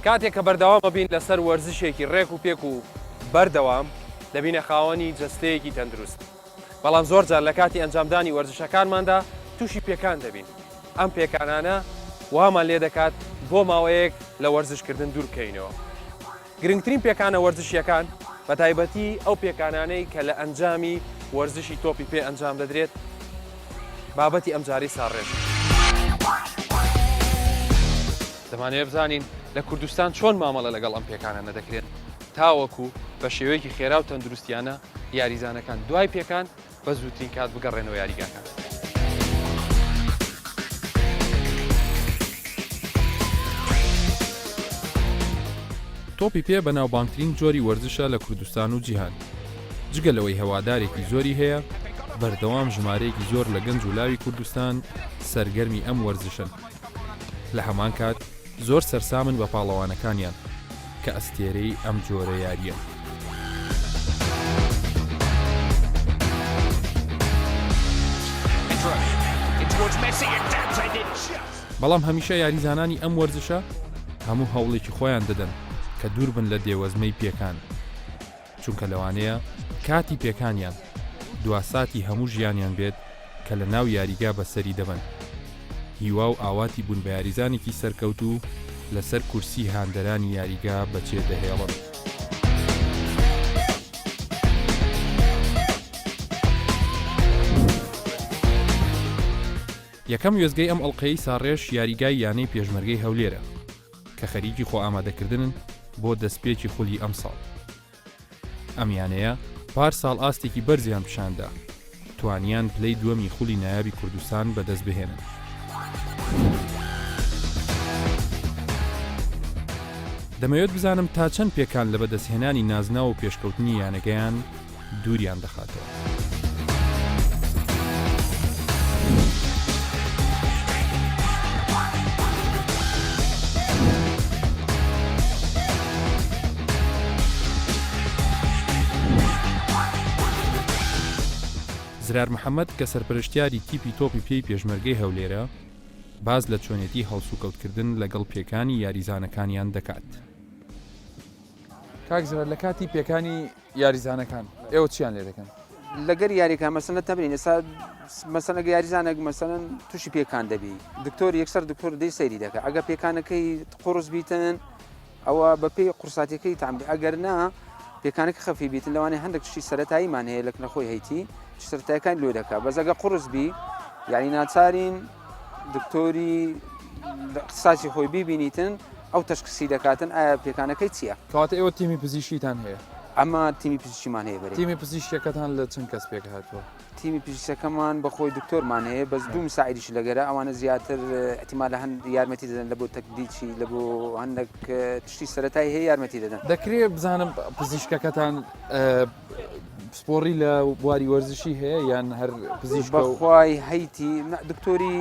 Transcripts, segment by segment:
کاتێک کە بەردەوام ئەبین لەسەر وەرزشێکی ڕێک و پێک و بەردەوام، دەبینە خاوەنی جەستەیەکی تەندروست. بەڵام زۆر جار لە کاتی ئەنجامدانی وەرزشەکانماندا تووشی پێکان دەبین. ئەم پێکانانە وامان لێدەکات بۆ ماوەیەک لە وەرزشکردن دوور بکەوینەوە. گرنگترین پێکانە وەرزشییەکان، بەتایبەتی ئەو پێکانانەی کە لە ئەنجامی وەرزشی تۆپی پێ ئەنجام دەدرێت، بابەتی ئەمجارەی ساڕێژە. دەمانەوێت بزانین لە کوردستان چۆن مامەڵە لەگەڵ ئەم پێکانانە دەکرێت تاوەکو بە شێوەیەکی خێرا و تەندروستیانە یاریزانەکان دوای پێکان بە زووترین کات بگەڕێنەوە یاریگاکان. تۆپی پێ بەناوبانگترین جۆری وەرزشە لە کوردستان و جیهان، جگە لەوەی هەوادارێکی زۆری هەیە، بەردەوام ژمارەیەکی زۆر لە گەنج و لاوی کوردستان سەرگەرمی ئەم وەرزشەن، لە هەمان کات زۆر سەرسامن بە پاڵەوانەکانیان کە ئەستێرەی ئەم جۆرە یارییەن. بەڵام هەمیشە یاریزانانی ئەم وەرزشە هەموو هەوڵێکی خۆیان دەدەن کە دووربن لە دێوەزمەی پێکان. چونکە لەوانەیە کاتی پێکانیان دوا ساتی هەموو ژیانیان بێت کە لە ناو یاریگا بەسەری دەبەن. هیوا و ئاواتی بوون بە یاریزانێکی سەرکەوتوو لەسەر کورسی هاندەرانی یاریگا بەجێ دەهێڵن. یەکەم وێستگەی ئەم ئەڵقەیەی ساڕێژ یاریگای یانەی پێشمەرگەی هەولێرە. کە خەریکی خۆئامادەکردنن بۆ دەستپێکی خولی ئەمساڵ. ئەم یانەیە پار ساڵ ئاستێکی بەرزیان پیشاندا، توانیان پلەی دووەمی خولی نایابی کوردستان بەدەستبهێنن. دەمەوێت بزانم تا چەند پێکان لە بەدەستهێنانی نازناو و پێشکەوتنی یانەکەیان دووریان دەخاتەوە. زرار محەمەد کە سەرپەرشتیاری تیپی تۆپی پێی پێشمەرگەی هەولێرە، باس لە چۆنێتی هەڵسوکەوتکردن لەگەڵ پێکانی یاریزانەکانیان دەکات. کاک زرار لە کاتی پێکانی یاریزانەکان ئێوە چیان لێ دەکەن؟ لەگەر یاریەکان مەسەلەن تەمرین ئێستا مەسەلەن ئەگەر یاریزانێک مەسەلەن تووشی پێکان دەبی دکتۆر یەکسەر دکتۆر دەی سەیری دەکە ئەگە پێکانەکەی قورس بیتن ئەوە بەپێی قورساتەکەی تام ئەگەر نا پێکانەکە خەفی بیتن لەوانەیە هەندێک شتی سەتاییمان هەیە لە نەخۆی هەیتی سەرەتایەکان لۆ دەکا بەس ئەگە قورس بی یعنی ناچارین دکتۆری اختصاصی خۆی بیبینیتن ئەو تەشخیسی دەکاتن ئایا پێکانەکەی چییە؟ کەواتە ئێوە تیمی پزیشکیتان هەیە؟ ئەمە تیمی پزیشکیمان هەیە بەرێ. تیمی پزیشکیەکەتان لە چەند کەس پێک هاتووە؟ تیمی پزیشکەکەمان بە خۆی دکتۆرمان هەیە بەس دوو مساعیدیش لەگەرە ئەوانە زیاتر احتیمالە هەند یارمەتی دەدەن لە بۆ تەکدیچی لە بۆ هەندێک تشتی سەرەتایی هەیە یارمەتی دەدەن. دەکرێ بزانم پزیشکەکەتان پسپۆڕی لە بواری وەرزشی هەیە یان هەر پزیشک بەخوای هەیتی دکتۆری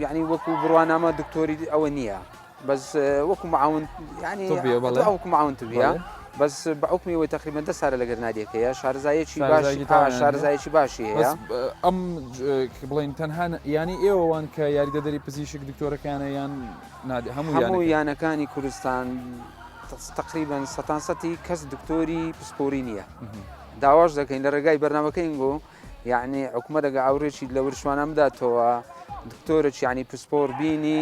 یعنی وەکو بڕوانامە دکتۆری ئەوە نییە بەس وەکو معاون ینی وەکو معاون طبیە بەس بە حکمی ئەوەی تقریبا دە سارە لەگەر نادیەکەیە شارزایەکی باشی شارزایەکی باشی هەیە ئەم بڵین تەنها ینی ئێوەوان کە یاریدەدەری پزیشک دکتۆرەکانە یان هەموو یانەکانی کوردستان تقریبا سەتان سەتی کەس دکتۆری پسپۆری نییە داواش دەکەین لە ڕێگای بەرنامەکەین بۆ یعنی حکومەت ئەگە ئاوڕێکی لە ورشوانان بداتەوە دکتۆرێکی یعنی پسپۆر بینی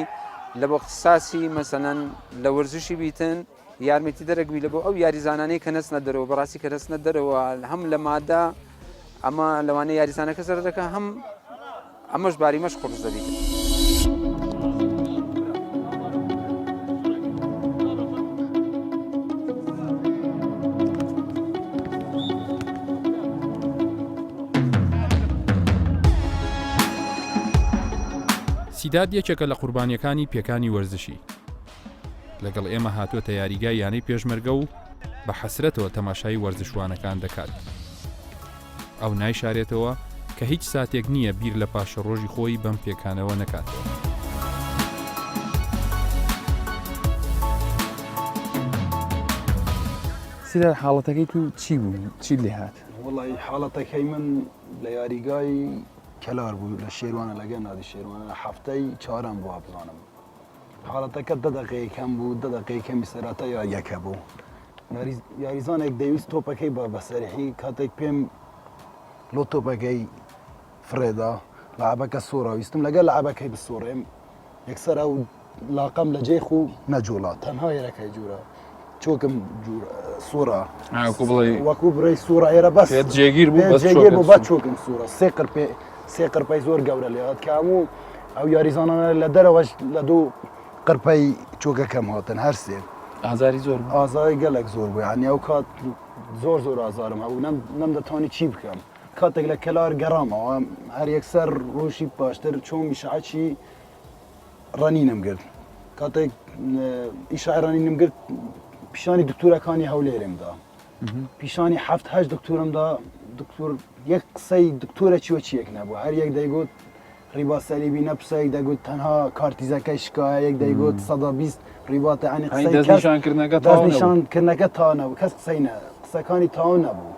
لە بۆ اختصاصی مەسەلەن لە وەرزشی بیتن یارمەتی دەرەگوی لە بۆ ئەو یاریزانانەی کە نەچنە دەرەوە بەڕاستی کە دەچنە دەرەوە هەم لە مادە ئەمە لەوانەیە یاریزانەکە زەرەر دەکا هەم ئەمەش باری مەش قورس دەبیت. سیداد یەکێکە لە قوربانیەکانی پێکانی وەرزشی. لەگەڵ ئێمە هاتووەتە یاریگای یانەی پێشمەرگە و بە حەسرەتەوە تەماشای وەرزشوانەکان دەکات. ئەو نایشارێتەوە کە هیچ ساتێک نییە بیر لە پاشەڕۆژی خۆی بەم پێکانەوە نەکاتەوە. سیدار حاڵەتەکەی تو چی بوو چیت لێ هات؟ وەڵی حاڵەتەکەی من لە یاریگای کەلار بوو لە شێروانە لەگەر نادی شێروانە هەفتەی چوارەم بووە بزانم. حاڵەتەکە دە دەقەیە کەم بوو دە دەقەی کەمی سەرەتا یاریەکە بوو یاریزانێک دەویست تۆپەکەی بە بەسەرحی کاتێک پێم لۆ تۆپەکەی فڕێدا لعبەکە سوڕا ویستم لەگەل لعبەکەی بسوڕێم یەکسەر ئەو لاقەم لە جێی خو نەجوڵا تەنها ئێرەکەی جوورە چۆکم سوورە وەکو بڕێ سوورە ئێرە بەس جێگیر بوو بەس جێگیر بوو بە چۆکم سوورە سێ قرپێ سێ قرپەی زۆر گەورە لێ هات کە هەموو ئەو یاریزانانە لە دەرەوەش لە دوو قرپەی چۆکەکەم هاتن هەر سێ ئازاری زۆر بوو ئازاری گەلک زۆر بوو یعنی ئەو کات زۆر زۆر ئازارم هەبوو نەم نەمدەتوانی چی بکەم کاتێک لە کەلار گەڕامەوە هەر یەکسەر ڕۆژی پاشتر چۆم ئیشعاچی ڕەنینم گرت کاتێک ئیشای ڕەنینم گرت پیشانی دکتۆرەکانی هەولێرم دا پیشانی هەفت هەشت دکتۆرم دا دکتۆر یەک قسەی دکتۆرە چیوە چیەک نەبوو هەر یەک دەیگوت ڕیبا سەلیبی نەپسە یەک دەگوت تەنها کارتیزەکەی شکایە یەک دەیگوت 120 ڕیباتە ینی قسەی کەس دەستنیشانکردنەکە تەواو نەبوو. دەستنیشانکردنەکە تا نەبوو کەس قسەی نە قسەکانی تەواو نەبوو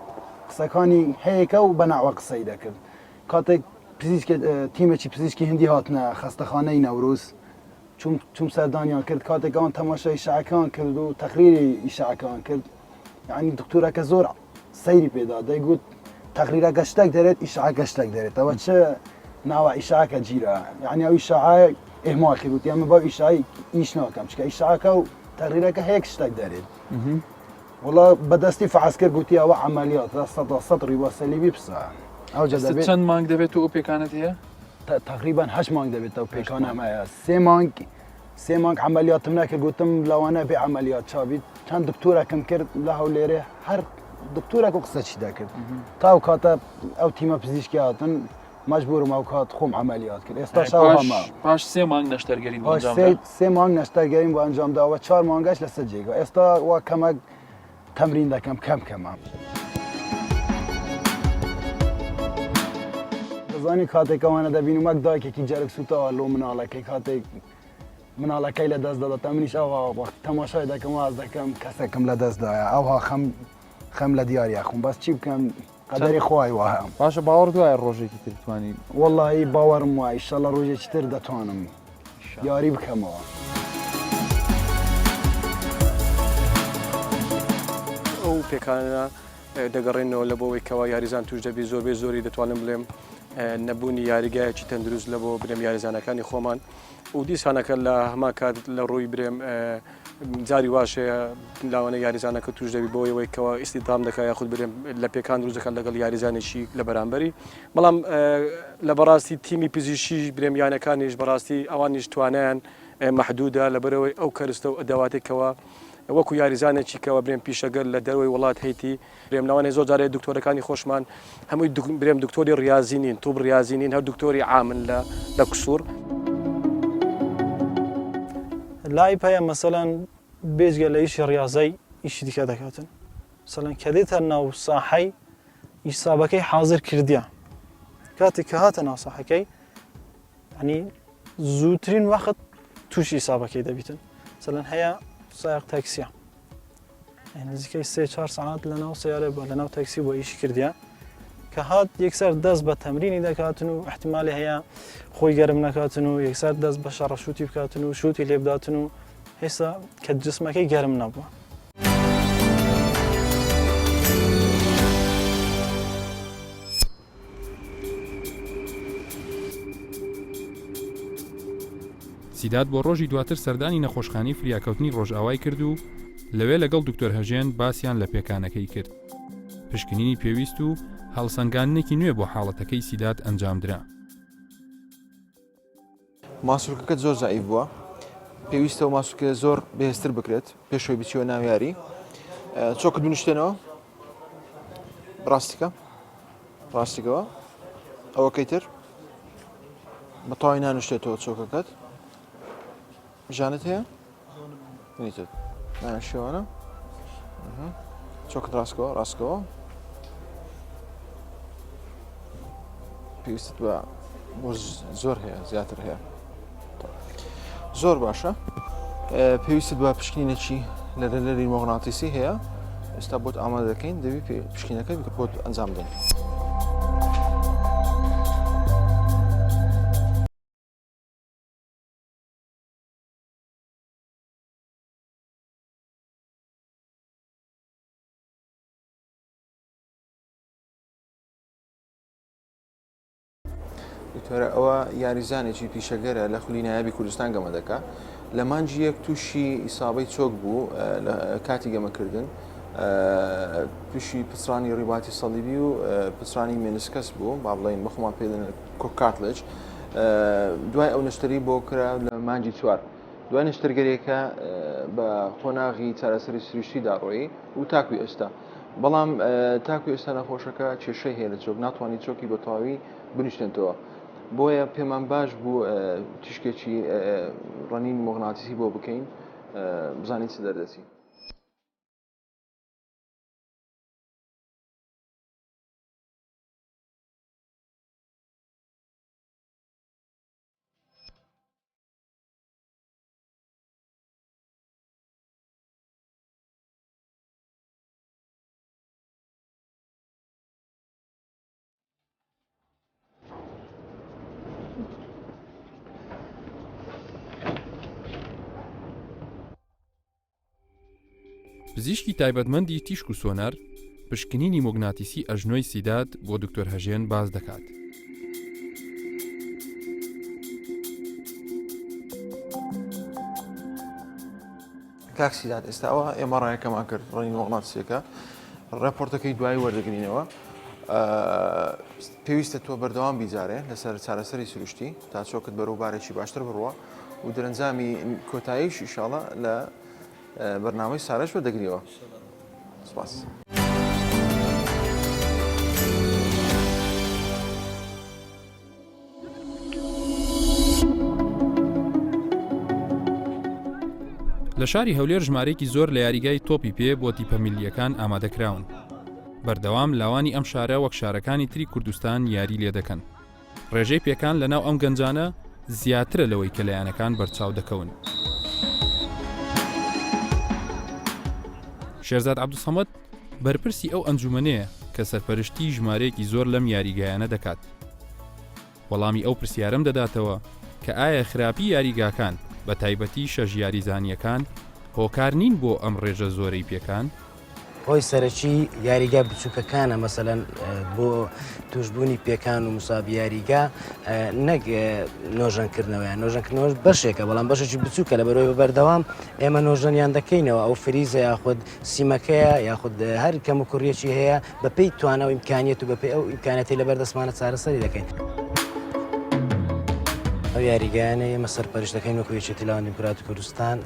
قسەکانی هەیەکە و بەناوە قسەی دەکرد کاتێک پزیشک تیمێکی پزیشکی هندی هاتنە خەستەخانەی نەورۆز چوم چوم سەردانیان کرد کاتێک ئەوان تەماشای ئیشاعەکان کرد و تەقریری ئیشاعەکان کرد یعنی دکتۆرەکە زۆر سەیری پێدا دەیگوت تەقریرەکە شتێک دەرێت ئیشاعەکە شتێک دەرێت ئەوە چ ناوە ئیشاعەکە گیرا یعنی ئەو ئیشاعە ئیهمال کرد وتی ئەمە بەو ئیشاعەی ئیش ناکەم چکە ئیشاعەکە و تەقریرەکە هەیەک شتێک دەرێت وەڵا بەدەستی فەحس کرد گوتی ئەوە عەمەلیاتە سەدا سەد ڕیبا سەلیبی پسە ئەوجا ئێستا دەبێت چەند مانگ دەبێت تۆ ئەو پێکانەت هەیە؟ تقریبا هەشت مانگ دەبێت ئەو پێکانەم هەیە سێ مانگ سێ مانگ عەمەلیاتم نەکرد گوتم لەوانە بێ عەمەلیات چابیت چەند دکتۆرەکەم کرد لە هەولێرێ هەر دکتۆرەک و قسە چی دەکرد تا ئەو کاتە ئەو تیمە پزیشکی هاتن مەجبورم ئەو کات خۆم عەمەلیات کرد ئێستا پاش هەمە پاش سێ مانگ نەشتەرگەری بۆ پاش ئەنجام سێ دا. سێ مانگ نەشتەرگەریم بۆ ئەنجام داوە چوار مانگەش لەسەر جێگا ئێستا وا کەمەک تەمرین دەکەم کەم کەمە. دەزانی کاتێک ئەوانە دەبینم وەک دایکێکی جەرگ سوتاوە لۆ مناڵەکەی کاتێک مناڵەکەی لە دەست دەدات منیش ئەوها وەخت تەماشای دەکەم واز دەکەم کەسێکم لە دەستدایە ئەوها خەم خەم لە دیاری ئەخۆم بەس چی بکەم قەدەری خوای وایە. باشە باوەڕت وایە ڕۆژێکی تر بتوانی؟ وەڵایی باوەڕم وایە ئیشەڵا ڕۆژێکی تر دەتوانم یاری بکەمەوە. ئەو پێکانە دەگەڕێنەوە لە بۆ ئەوەی کەوا یاریزان توش دەبی زۆربەی زۆری دەتوانم بڵێم نەبوونی یاریگایەکی تەندروست لە بۆ برێم یاریزانەکانی خۆمان و دیسانەکە لە هەمان کات لە ڕووی برێم جاری واش هەیە لاوانە یاریزانەکە توش دەبی بۆ ئەوەی کەوا ئیسیدام دەکات یاخود برێم لە پێکان دروست دەکات لەگەڵ یاریزانێکی لە بەرامبەری بەڵام لە بەڕاستی تیمی پزیشکی برێم یانەکانیش بەڕاستی ئەوانیش توانیان مەحدودە لەبەرەوەی ئەو کەرستە و ئەدەواتێک کەوا وەکو یاریزانێکی کەوا برێم پیشەگەر لە دەرەوەی وڵات هەیتی برێم لەوانەیە زۆر جارێ دکتۆرەکانی خۆشمان هەمووی برێم دکتۆری ڕاضی نین توب ڕاضی نین هەر دکتۆری عامن لە لە کسوور. لایب هەیە مەسەلەن بێجگە لە ئیشی ڕاضەی ئیشی دیکە دەکاتن مەسەلەن کە دێتە ناو ساحەی ئیسابەکەی حاضر کردیە کاتێک کە هاتە ناو ساحەکەی ینی زووترین وەخت تووشی ئیسابەکەی دەبیتن مەسەلەن هەیە سایق تاکسیە نزیکەی سێ چوار سەعات لە ناو سیارە بووە لە ناو تاکسی بۆ ئیشی کردیە کە هات یەکسەر دەست بە تەمرینی دەکاتن و احتیممالی هەیە خۆی گەرم نەکاتن و یەکسەر دەست بە شەڕە شووتی بکاتن و شووتی لێبداتن و هێستا کە جسمەکەی گەرم نەبووە. سیداد بۆ ڕۆژی دواتر سەردانی نەخۆشخانەی فریاکەوتنی ڕۆژئاوای کرد و لەوێ لەگەڵ دکتۆر هەژێن باسیان لە پێکانەکەی کرد. پشکنینی پێویست و هەڵسەنگاندنێکی نوێ بۆ حاڵەتەکەی سیداد ئەنجامدرا. ماسولکەکەت زۆر زەعیف بووە پێویستە و ماسولکە زۆر بەهێزتر بکرێت پێشەوەی بچیەوە ناو یاری چۆکت بنوشتێنەوە ڕاستیکە ڕاستیکەوە ئەوەکەی تر بە تەواوی نانوشتێتەوە چۆکەکەت ژانت هەیە نیتت نانشێوانە چۆکت ڕاستکەوە ڕاستکەوە پێویستت بە زۆر هەیە زیاتر هەیە زۆر باشە پێویستت بە پشکنینەکی لە لەری مۆغناتیسی هەیە ئێستا بۆت ئامادە دەکەین دەبی پشکینەکە بۆت ئەنجام بدەین. دکتۆرە ئەوە یاریزانێکی پیشەگەرە لە خولی نایابی کوردستان گەمە دەکا لە مانگی یەک تووشی ئیسابەی چۆک بوو لە کاتی گەمەکردن تووشی پچڕانی ڕیباتی سەلیبی و پچڕانی meniscus بوو با بڵێین بەخۆمان پێ cartilage دوای ئەو نەشتەری بۆ کرا لە مانگی چوار دوای نەشتەرگەریەکە بە قۆناغی چارەسەری سروشتی داڕۆیی و تاکوی ئێستا بەڵام تاکو ئێستا نەخۆشەکە کێشەی هەیە لە چۆک ناتوانانی چۆکی بە تەواوی بنیشتێنتەوە بۆیە پێمان باش بوو تیشکێکی ڕەنین موغناتیسی بۆ بکەین بزانین چ دەردەچی. پزیشکی تایبەتمەندی تیشک و سۆنەر پشکنینی موگناتیسی ئەژنۆی سیداد بۆ دکتۆر هەژێن باس دەکات. کاک سیداد ئێستا ئەوە ئێمە ڕایەکەمان کرد ڕەنی موغناتیسیەکە ڕێپۆرتەکەی دوایی وەردەگرینەوە پێویستە تۆ بەردەوام بیجارێ لەسەر چارەسەری سروشتی تا چۆکت بەرەو بارێکی باشتر بڕوە و دەرەنجامی کۆتاییش ئیشاڵە لە بەرنامەی سارەش وەردەگریەوە سپاس. لە شاری هەولێر ژمارەیەکی زۆر لە یاریگای تۆپی پێ بۆ تیپە میللییەکان ئامادەکراون. بەردەوام لاوانی ئەم شارە وەک شارەکانی تری کوردستان یاری لێدەکەن. ڕێژەی پێکان لەناو ئەم گەنجانە زیاترە لەوەی کە لە یانەکان بەرچاو دەکەون. شێرزاد عەبدولسەمەد بەرپرسی ئەو ئەنجومەنەیە کە سەرپەرشتیی ژمارەیەکی زۆر لەم یاریگایانە دەکات. وەڵامی ئەو پرسیارەم دەداتەوە کە ئایا خراپی یاریگاکان بە تایبەتی شەش یاریزانییەکان هۆکار نین بۆ ئەم ڕێژە زۆرەی پێکان؟ هۆی سەرەکی یاریگا بچووکەکانە مەسەلەن بۆ توشببوونی پێکان و مسابی یاریگا نەک نۆژەنکردنەوەیان نۆژەنکردنەوەش بەشێکە بەڵام بەشێکی بچووکە لە بەرەوەی بەردەوام ئێمە نۆژەنیان دەکەینەوە ئەو فریزە یاخود سیمەکەیە یاخود هەر کەم و کوڕیەکی هەیە بەپێی توانا و ئیمکانیەت و بەپێی ئەو ئیمکانەتی لەبەر دەستمانە چارەسەری دەکەین. ئەو یاریگایانە ئێمە سەرپەرشت دەکەین وەکو یەکێتی لاوان دیموکراتی کوردستان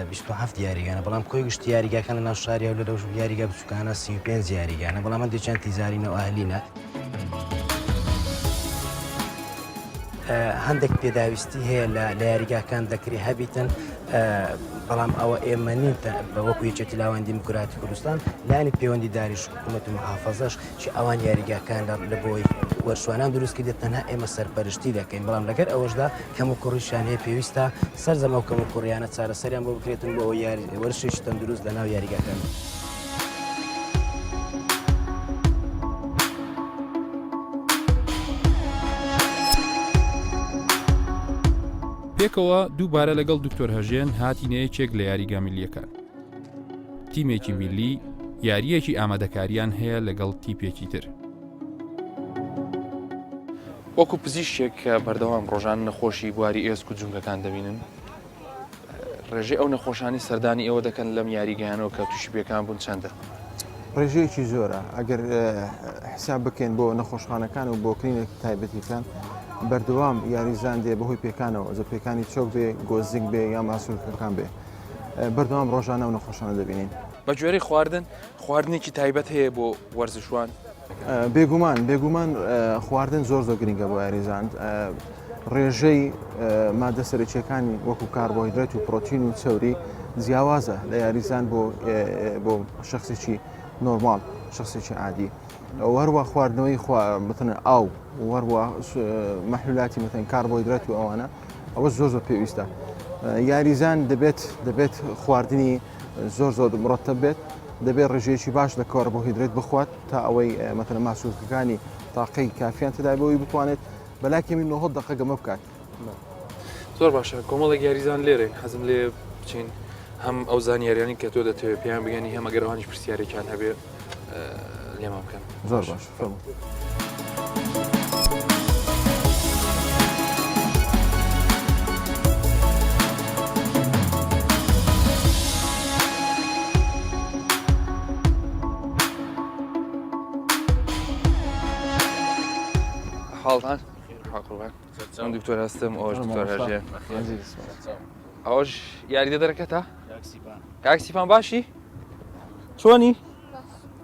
27 یاریگانە بەڵام کۆی گشتی یاریگاکان لە ناو شاری هەولێر ئەو یاریگا بچووکانە 35 یاریگانە بەڵام هەندێکیان تیجارینە و ئەهلینە. هەندێک پێداویستی هەیە لە یاریگاکان دەکرێت هەبیتن بەڵام ئەوە ئێمە نین بە وەکو یەکێتی لاوان دیموکراتی کوردستان لایەنی پەیوەندیداریش حکوومەت و محافەزەش چی ئەوان یاریگاکان لە بۆی وەرزشوانان دروست کردێت تەنها ئێمە سەرپەرشتی دەکەین بەڵام لەگەر ئەوەشدا کەم و کوڕیشیان هەیە پێویستە سەرجەم ئەو کەم و کوڕیانە چارەسەریان بۆ بکرێتن بۆ ئەوەی یاری وەرزشێکی تەندروست لە ناو یاریگاکان پێکەوە دووبارە لەگەڵ دکتۆر هەژێن هاتینە یەکێک لە یاریگا میللیەکان. تیمێکی میللی یارییەکی ئامادەکاریان هەیە لەگەڵ تیپێکی تر. وەکو پزیشکێک کە بەردەوام ڕۆژانە نەخۆشی بواری ئێسک و جومگەکان دەبینن، ڕێژەی ئەو نەخۆشانی سەردانی ئێوە دەکەن لەم یاریگایانەوە کە تووشی پێکان بوون چەندە؟ ڕێژەیەکی زۆرە ئەگەر حساب بکەین بۆ نەخۆشخانەکان و بۆ کلینێک تایبەتیەکان بەردەوام یاریزان دێ بەهۆی پێکانەوە جا پێکانی چۆک بێ گۆزیک بێ یا ماسولکەکان بێ بەردەوام ڕۆژانە و نەخۆشانە دەبینین. بە گوێرەی خواردن خواردنێکی تایبەت هەیە بۆ وەرزشوان؟ بێگومان بێگومان خواردن زۆر زۆر گرنگە بۆ یاریزان ڕێژەی مادە سەرەکیەکانی وەکو کاربۆهیدرات و پرۆتین و چەوری جیاوازە لە یاریزان بۆ بۆ شخصێکی نۆرمال شخصێکی عادی وەروە خواردنەوەی متن ئاو وەروە مەحلولاتی متن کاربۆهیدرات و ئەوانە ئەوە زۆر زۆر پێویستە یاریزان دەبێت دەبێت خواردنی زۆر زۆر مرتب بێت دەبێت ڕێژەیەکی باش لە کاربۆهیدرات بخوات تا ئەوەی مەتەنە ماسولکەکانی تاقەی کافیان تێدا بۆی بتوانێت بەلای کەمی 90 دقە گەمە بکات. زۆر باشە کۆمەڵێک یاریزان لێرەین حەزم لێ بچین هەم ئەو زانیاریانی کە تۆ دەتەوێت پێیان بگەنی هەم ئەگەر ئەوانیش پرسیارێکیان هەبێ لێمان بکەن زۆر باش فەرموو. حاڵتان قوربان من دکتۆر هەستم ئەوش دکتۆر هەژێ ئەوش یاریدە دەرەکەتە کاک سیپان باشی چۆنی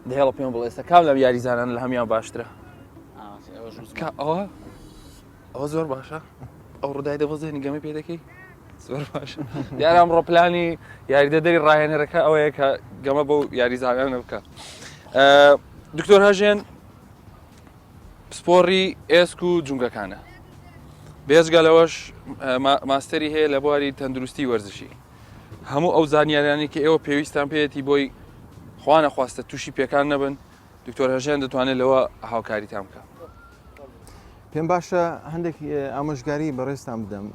دەهێڵە پێم بڵێ ئێستا کام لەم یاریزانان لە هەمان باشترە ئەوە ئەوە زۆر باشە ئەو ڕدای دەبەزێنی گەمە پێ دەکەی زۆر باشە دیارە ئەمڕۆ پلانی یاریدەدەری ڕاهێنەرەکە ئەوەیە کە گەمە بەو یاریزانانە بکە دکتۆر هەژێن پسپۆڕی ئێسک و جونگەکانە بێجگە لەوەش ماستەری هەیە لە بواری تەندروستی وەرزشی هەموو ئەو زانیارانی کە ئێوە پێویستان پێیەتی بۆی خوانە خواستە تووشی پێکان نەبن دکتۆر هەژێن دەتوانێت لەوە هاوکاریتان بکە. پێم باشە هەندێک ئامۆژگاری بەڕێزتان بدەم.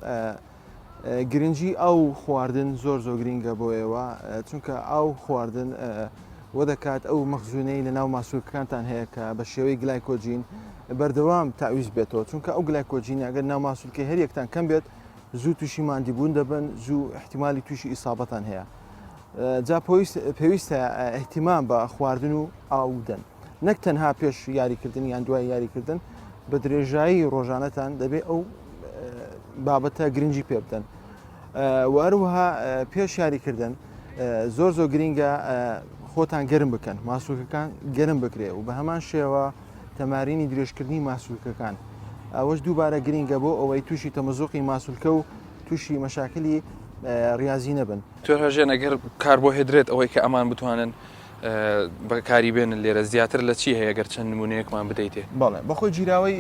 گرنگی ئاو خواردن زۆر زۆر گرنگە بۆ ئێوە چونکە ئاو خواردن وە دەکات ئەو مەخزونەی لە ناو ماسولکەکانتان هەیە کە بە شێوەی گلایکۆجین بەردەوام تاویز بێتەوە چونکە ئەو گلایکۆجینە ئەگەر ناو ماسولکەی هەریەکتان کەم بێت زوو تووشی ماندیبوون دەبن زوو احتیمالی تووشی ئیسابەتان هەیە جا پێویستە احتیمام بە خواردن و ئاو بدەن نەک تەنها پێش یاریکردن یان دوای یاریکردن بە درێژایی ڕۆژانەتان دەبێ ئەو بابەتە گرنگی پێ بدەن و هەروەها پێش یاریکردن زۆر زۆر گرنگە خۆتان گەرم بکەن ماسولکەکان گەرم بکرێ و بە هەمان شێوە تەمارینی درێژکردنی ماسولکەکان ئەوەش دووبارە گرنگە بۆ ئەوەی تووشی تەمەزۆقی ماسولکە و تووشی مەشاکلی ڕاضی نەبن. تۆ هەژێن ئەگەر کاربۆهێدرێت ئەوەی کە ئەمان بتوانن بەکاری بێنن لێرە زیاتر لە چی هەیە گەر چەند نمونەیەکمان بدەیتێ؟ بەڵێ بەخۆی گیراوەی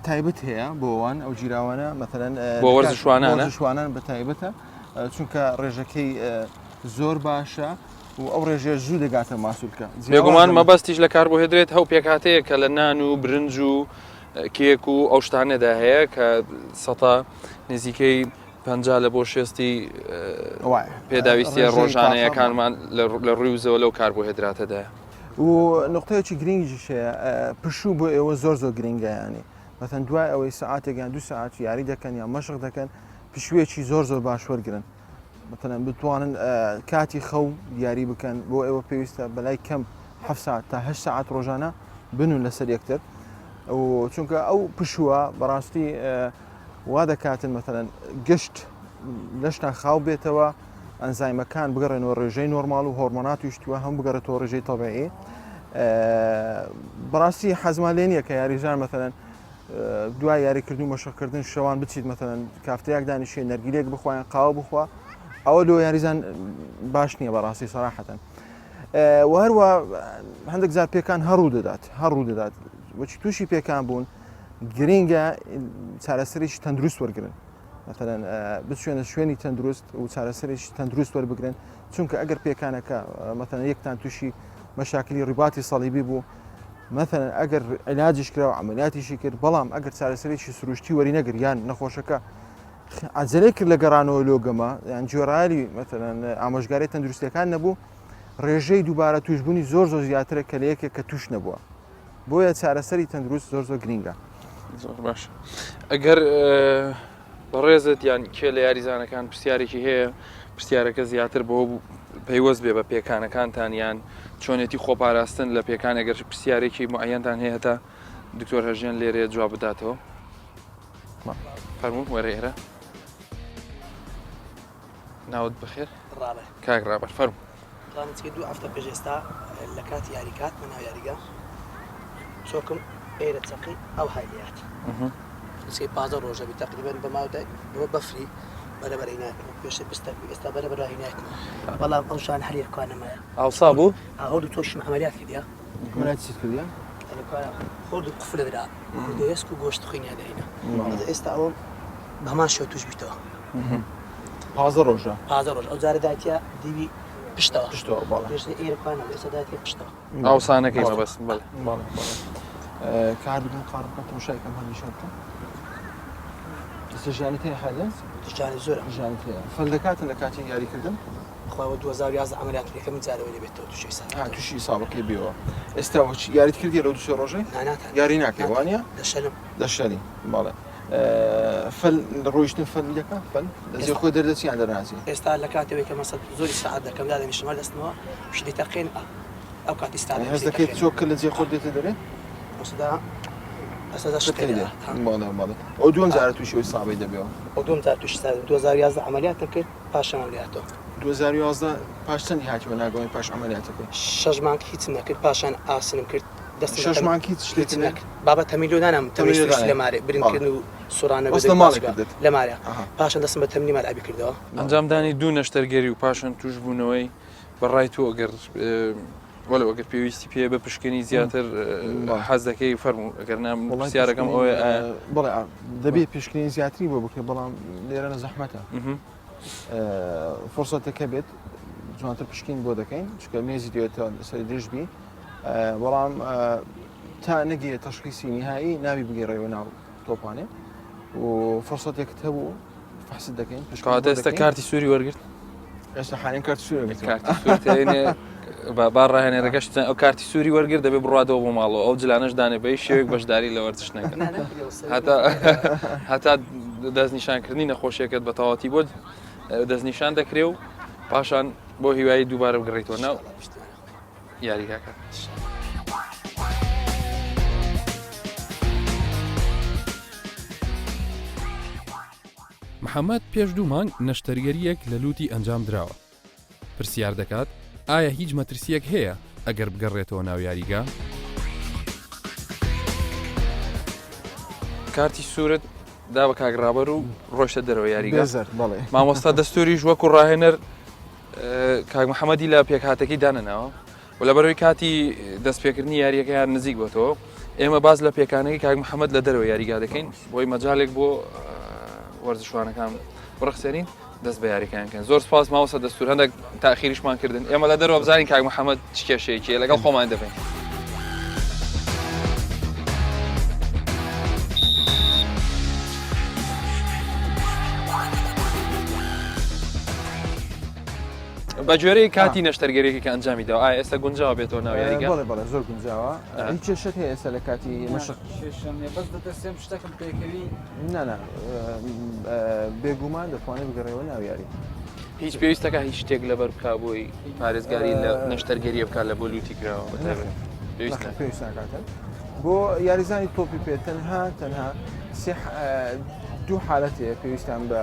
تایبەت هەیە بۆ وان ئەو گیراوانە مەثلەن بۆ وەرزشوانانە؟ وەرزشوانان بە تایبەتە چونکە ڕێژەکەی زۆر باشە و ئەو ڕێژەیە زوو دەگاتە ماسولکە. بێگومان مەبەستیش لە کاربۆهێدرێت هەو پێکهاتەیە کە لە نان و برنج و کێک و ئەو شتانەدا هەیە کە سەتا نزیکەی 50 لە بۆ شێستی پێداویستیە ڕۆژانەیەکانمان لە ڕووی وزەوە لەو کاربۆهێدراتەدایە. و نقطەیەکی گرنگیش هەیە پشوو بۆ ئێوە زۆر زۆر گرنگە ینی مەسەن دوای ئەوەی سەعاتێک یان دوو سەعات یاری دەکەن یان مەشق دەکەن پشوویەکی زۆر زۆر باش وەرگن مەسەلەن بتوانن کاتی خەو دیاری بکەن بۆ ئێوە پێویستە بەلای کەم ه ساعت تا هه ساعت ڕۆژانە بنون لەسەر یەکتر و چونکە ئەو پشووە بەڕاستی وا دەکاتن مەسەلەن گشت لەشتان خاو بێتەوە ئەنزایمەکان بگەڕێنەوە ڕێژەی نۆرمال و هۆرمۆنات وشتووە هەم بگەڕێتەوە ڕێژەی تەبعی بەڕاستی حەزمان لێ نییە کە یاریزان مەسەلەن دوای یاریکردن و مەشقکردن شەوان بچیت مەسەلەن کافتریاک دانیشێ نەرگیلێک بخوایان قاوە بخوا ئەوە لۆ یاریزان باش نییە بەڕاستی سەراحەتەن و هەروە هەندێک جار پێکان هەڕوو دەدات هەڕوو دەدات وەچی تووشی پێکان بوون گرینگە چارەسەرێکی تەندروست وەرگن مەسەلەن بچوێنە شوێنی تەندروست و چارەسەرێکی تەندروست وەربگرن چونکە ئەگەر پێکانەکە مەسەلەن یەکتان تووشی مەشاکلی ڕیباتی سەڵیبی بوو مەسەلەن ئەگەر علاجیش کرا و عملیاتیشی کرد بەڵام ئەگەر چارەسەرێکی سروشتی وەری نەگر یان نەخۆشەکە عجلەی کرد لە گەڕانەوە لۆ گەمە یان گوێڕایەلی مەسەلەن ئامۆژگاری تەندروستیەکان نەبوو ڕێژەی دووبارە توشببوونی زۆر زۆر زیاترە کە لە یەکێک کە توش نەبووە بۆیە چارەسەری تەندروست زۆر زۆر گرینگە. زۆر باش ئەگەر بەڕێزت یان کێ لە یاریزانەکان پرسیارێکی هەیە پرسیارەکە زیاتر بۆ پەیوەست بێ بە پێکانەکانتان یان چۆنێتی خۆپاراستن لە پێکان ئەگەر پرسیارێکی معەنتان هەیە هەتا دکتۆر هەژێن لێرەیە جواب بداتەوە فەرموو وەرە ئێرە ناوت بەخێر ڕابەر کاک ڕابەر فەرموو. تا نزیکەی دوو هەفتە پێش ئێستا لە کاتی یاری کاتمە ناو یاریگا چۆکم ئێرە چەقی ئەو های لێات نزیکەی 15 ڕۆژە بی تقریبا بە ماوە بۆ بەفری بەرەبەر هیناتمە پێشتر بستەر بوو ئێستا بەرەبەر هیناتمە بەڵام ئەو شان هەر یەکوان نەمایە ئاوسا بوو هەردوو تۆشم عملیات کردیا عملیات چیت کردیا خۆرد و قفلە درا دەست و گۆشت خوێنیان دەهینا ئێستا ئەوە بەمان شێوە توش بیتەوە پازە ڕۆژە پازە ڕۆژ ئەو جارە دایتە دیوی پشتەوە پشتەوە بەڵێ پێشتر ئێرە کوانە ئێستا دایتە پشتەوە ئاوسانەکەی مەبەستم بەڵێ بەڵێ بەڵێ کار بکەم قاڕ بکەم تەماشای کەم هەمیشە بکەم ئێستا ژانت هەیە حالە ژانی زۆرە ژانت هەیە فەل دەکاتن لە کاتی یاریکردن خواوە 2011 عملیات یەکەمین جارەوەی لەبێتەوە تووشی ئیسابە ها تووشی ئیسابەکەی بێەوە ئێستا وەچ یاریت کردی لەو دوو سێ ڕۆژەی نا ناتان یاری ناکەی وانە دەشەلم دەشەلی بەڵێ فەل ڕۆیشتن فەل دەکا فەل لە جێ خۆی دەردەچی یان دەرناچی؟ ئێستا لە کاتێ کە مەسەل زۆری سەعات دەکەم دادەنیشم هەر دەستمەوە پشت دەتەقێن ئەو کاتی ستا هەست دەکەیت چۆک کە لە جێ خۆت دێتە دەرێ؟ ئەوسدا. ئەستا شتەکەی دێ. بەڵێ بەڵێ. ئەو دووەم جارە تووشی ئەو ئیسابەی دەبێەوە؟ ئەو دووەم جار تووشی ئیسابە 2011 عەمەلیاتم کرد پاشان عەمەلیاتەوە. 2011 پاش چەندی هاتیوە ناگەڵی پاش عەمەلیاتەکەی؟ شەش مانگ هیچم نەکرد پاشان ئاسنم کرد دەستم شەش مانگ هیچ شتێکت نەکرد بابە تەمرین لۆ دانام تەمرین سروشتی لە مارێ برین کردن و سوڕانەوە بەس لە ماڵێ کردت؟ لە مارێ پاشان دەستم بە تەمرینی مەلعەبی کردەوە. ئەنجامدانی دوو نەشتەرگەری و پاشان تووشبوونەوەی بە ڕای تۆ ئەگەر وەلو ئەگەر پێویستی پێ بە پشکنی زیاتر حەز دەکەی فەرموو ئەگەر نا پرسیارەکەم ئەوەیە بەڵێ دەبێت پشکنین زیاتری بۆ بکرێت بەڵام لێرە زەحمەتە فرسەتەکە بێت جوانتر پشکین بۆ دەکەین چکە مێزی دێتەوە سەر درێژ بی بەڵام تا نەگەیە تەشخیسی نهایی ناوی بگەڕێەوە ناو تۆپانێ و فرسەتێکت هەبوو فحست دەکەین کەواتە ئێستا کارتی سووری وەرگرت ئێستا حالێن کارتی سووری وەرگرت کارتی سوور تێنێ با ڕاهێنەرەکەش ئەو کارتی سووری وەرگر دەبێ بڕاتەوە بۆ ماڵەوە ئەو جلانەش دانێ بە هیچ شێوەیەک بەشداری لە وەرزش نەکەن هەتا هەتا دەستنیشانکردنی نەخۆشیەکەت بە تەواوەتی بۆ دەستنیشان دەکرێ و پاشان بۆ هیوایی دووبارە بگەڕیتەوە ناو یاریگاکە. محەمەد پێش دوو مانگ نەشتەرگەرییەک لە لووتی ئەنجام دراوە. پرسیار دەکات ئایا هیچ مەترسییەک هەیە ئەگەر بگەڕێتەوە ناو یاریگا؟ کارتی سوورت دا بە کاک ڕابەر و ڕۆشتە دەرەوە یاریگا. بێ زەرد، بەڵێ. مامۆستا دەستوریش وەکو ڕاهێنەر کاک محەمەدی لە پێکهاتەکەی دانەناوە و لەبەرەوەی کاتی دەستپێکردنی یاریەکەیان نزیک بۆتەوە ئێمە باز لە پێکانەکەی کاک محەممەد لە دەرەوە یاریگا دەکەین بۆی مەجالێک بۆ وەرزشوانەکان بڕخسێنین دەست بە یاریەکان کەن زۆر سپاس ماوەسە دەستور هەندێک تاخیریشمان کردن ئێمە لە دەرەوە بزانین کاک محەممەد چ کێشەیەکی لەگەڵ خۆمان دەبین. بە گوێرەی کاتی نەشتەرگەریەکە کە ئەنجامی داوە ئایا ئێستا گونجاوە بێتەوە ناو یاریگا؟ بەڵێ بەڵێ زۆر گونجاوە هیچ کێشەت هەیە ئێستا لە کاتی مەشق؟ کێشەم نییە بەس دەترسێم شتەکم پێکەوی. نا نا بێگومان دەتوانێت بگەڕێەوە ناو یاری. هیچ پێویستەکە هیچ شتێک لەبەر بکا بۆی پارێزگاری لە نەشتەرگەریە بکات لە بۆ لوتی کراوە پێویست پێویست ناکاتن بۆ یاریزانی تۆپی پێ تەنها تەنها دوو حالەت هەیە پێویستان بە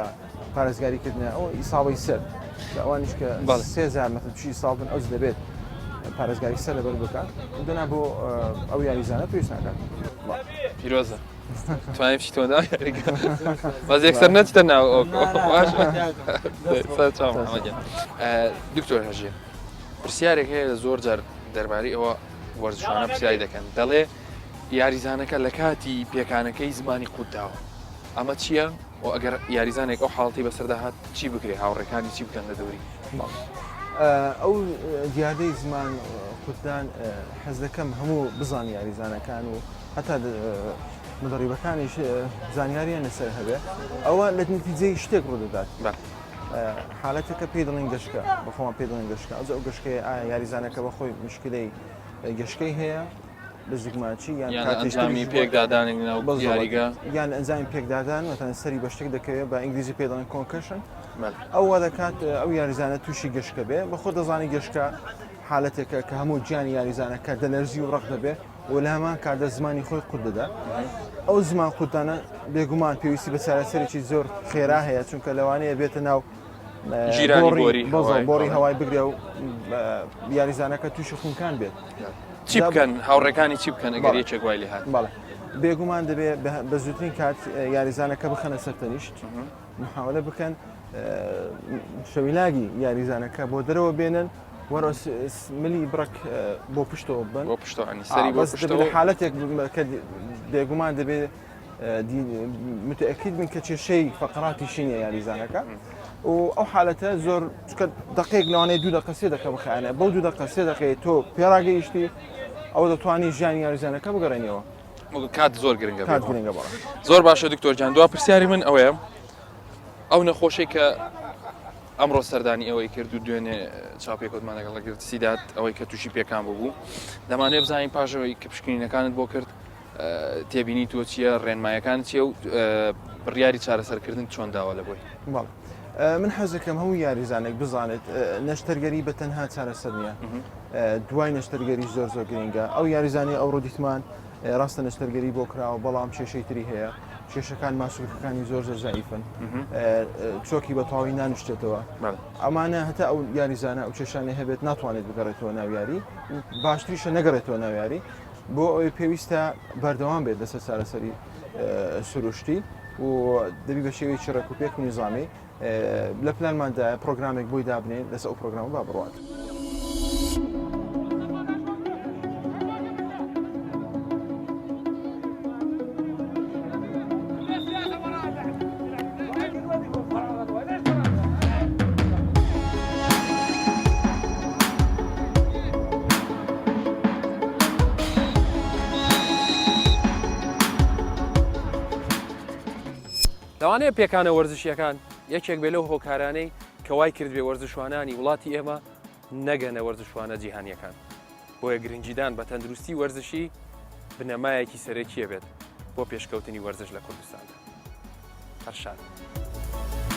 پارێزگاری کردنە ئەو ئیسابەی سەر کە ئەوانیش کە سێ جار مەتر تووشی ئیساب بن ئەوج دەبێت پارێزگاری سەر لەبەر بکات دەنا بۆ ئەو یاریزانە پێویست ناکات پیرۆزە توانیم بچیتەوە ناو یاریگا بەس یەکسەر نەچتە ناو دکتۆر هەژێ پرسیارێک هەیە زۆر جار دەربارەی ئەوە وەرزشوانە پرسیاری دەکەن دەڵێ یاریزانەکە لە کاتی پێکانەکەی زمانی قوت داوە ئەمە چییە و ئەگەر یاریزانێک ئەو حاڵەتی بەسەردا هات چی بکرێ هاوڕێکانی چی بکەن لە دەوری؟ ئەو دیاردەی زمان قوتدان حەز دەکەم هەموو بزان یاریزانەکان و هەتا مدەڕیبەکانیش زانیاریان لەسەر هەبێ ئەوە لە نتیجەی شتێک ڕوودەدات حالەتەکە پێی دڵین گەشکە بەخۆمان پێی دڵین گەشکە ئەو ئەو گەشکەیە ئایا یاریزانەکە بەخۆی مشکلەی گەشکەی هەیە لە زگماچی یان یان ئەنجامی پێکدادانی ناو یاریگا یان ئەنجامی پێکدادان وەتەن سەری بە شتێک دەکەوێت بە ئینگلیزی پێ دەڵێن concussion ئەو وا دەکات ئەو یاریزانە تووشی گەشکە بێ بەخۆ دەزانی گەشکە حالەتێکە کە هەموو گیانی یاریزانەکە دەلەرزی و ڕق دەبێ و لە هەمان کاتدا زمانی خۆی قوت دەدا ئەو زمان قوتدانە بێگومان پێویستی بە چارەسەرێکی زۆر خێرا هەیە چونکە لەوانەیە بێتە ناو بۆڕی هەوای بگرێ و یاریزانەکە تووشی خونکان بێت. چی بکەن هاوڕێکانی چی بکەن ئەگەر یەکێک وای لێ هات؟ بەڵێ بێگومان دەبێ بە زووترین کات یاریزانەکە بخەنە سەر تەنیشت محاولە بکەن شەویلاگی یاریزانەکە بۆ دەرەوە بێنن وەرە ملی بڕک بۆ پشتەوە بن بۆ پشتەوە سەری بۆ پشتەوە حالەتێک کە بێگومان دەبێت متەئەکید بن کە کێشەی فەقراتیشی نیە یاریزانەکە و ئەو حالەتە زۆر چکە دقێک لەوانەیە دوو دقە سێ دقە بخایەنە بەو دوو دقە سێ دقەیە تۆ پێڕاگەیشتی ئەو دەتوانی ژیانی یاریزانەکە بگەڕێنەوە کات زۆر گرنگە کات گرنگە بەڵێ. زۆر باشە دکتۆر جان دوا پرسیاری من ئەوەیە ئەو نەخۆشەی کە ئەمڕۆ سەردانی ئەوەی کرد و دوێنێ چاپێکەوتمان لەگەڵ کرد سیدات ئەوەی کە تووشی پێکان بوو دەمانێ بزانین پاشەوەی کە پشکنینەکانت بۆ کرد تێبینی تۆ چییە، ڕێنمایەکان چییە و بڕیاری چارەسەرکردن چۆن داوە لە بۆی؟ بەڵێ من حەز دەکەم هەموو یاریزانێک بزانێت نەشتەرگەری بە تەنها چارەسەر نییە دوای نەشتەرگەری زۆر زۆر گرنگە ئەو یاریزانی ئەوڕۆ دیتمان ڕاستە نەشتەرگەری بۆ کراوە بەڵام کێشەی تری هەیە کێشەکان ماسولکەکانی زۆر زۆر زەعیفن چۆکی بە تەواوی نانوشتێتەوە ئەمانە هەتا ئەو یاریزانە ئەو کێشانەی هەبێت ناتوانێت بگەڕێتەوە ناو یاری باشتریشە نەگەڕێتەوە ناو یاری بۆ ئەوەی پێویستە بەردەوام بێت لەسەر چارەسەری سروشتی و دەبی بە شێوەیەکی ڕێک و پێک و نیزامی لە پلانماندایە پرۆگرامێک بۆی دابنێن لەسەر ئەو پرۆگرامە با بڕوات. لەوانەیە پێکانە وەرزشیەکان یەکێک بێ لەو هۆکارانەی کە وای کردبێ وەرزشوانانی وڵاتی ئێمە نەگەنە وەرزشوانە جیهانیەکان. بۆیە گرنگیدان بە تەندروستی وەرزشی بنەمایەکی سەرەکیە بێت بۆ پێشکەوتنی وەرزش لە کوردستاندا. هەر شاد بن.